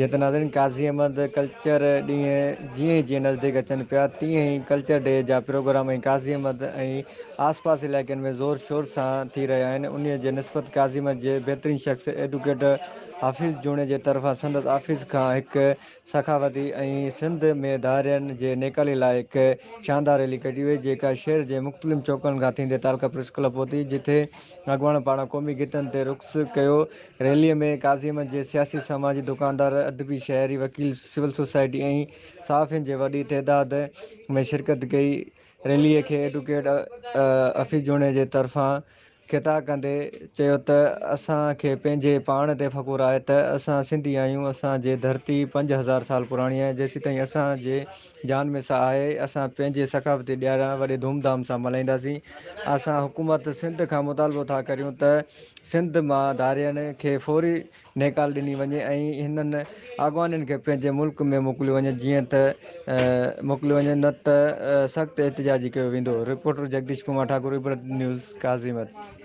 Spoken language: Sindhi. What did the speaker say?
جيئن ته ناظرين قاضي احمد ڪلچر ڏينهن جيئن ئي جيئن نزديڪ اچن پيا تيئن ئي ڪلچر ڊي جا پروگرام ۽ قاضي احمد ۽ آس پاس علائقن ۾ زور شور سان ٿي رهيا آهن انهي جي نسبت قاضي احمد جي بهترين شخص ايڊوڪيٽ حفيظ جوڻيجي طرفان سندس آفيس کان هڪ سخاوتي ۽ سنڌ ۾ ڌارين جي نيڪالي لاء هڪ شاندار ريلي ڪڍي وئي جيڪا شهر جي مختلف چوڪن کان ٿيندي تعلقه پريس ڪلب پهتي جتي اڳواڻن پاران قومي گيتن تي رقص ڪيو. ريلي ۾ قاضي احمد جي سياسي سماجي دڪاندار، ادبي شهري، وڪيل، سول سوسائٽي ۽ صحافين جي وڏي تعداد ۾ شرڪت ڪئي. ريلي کي ايڊوڪيٽ حفيظ جوڻيجي طرفان خطاب ڪندي چيو ته اسان کي پنهنجي پاڻ تي فخر آهي ته اسان سنڌي آهيون، اسان جي ڌرتي 5000 سال پراڻي آهي، جيسيتائين اسان جي جان ۾ ساهه آهي، اسان پنهنجي ثقافتي ڏهاڙا وڏي ڌوم ڌام سان ملهائينداسين، اسان حڪومت سنڌ کان مطالبو ٿا ڪريون ته سنڌ مان ڌارين کي فوري نيڪال ڏني وڃي ۽ هنن اغوانين کي پنهنجي ملڪ ۾ موڪليو وڃي جيئن ته موڪليو وڃي نه ته سخت احتجاجي ڪيو ويندو، رپورٽر جگديش ڪمار ٺاڪر، عبرت نيوز، قاضي احمد.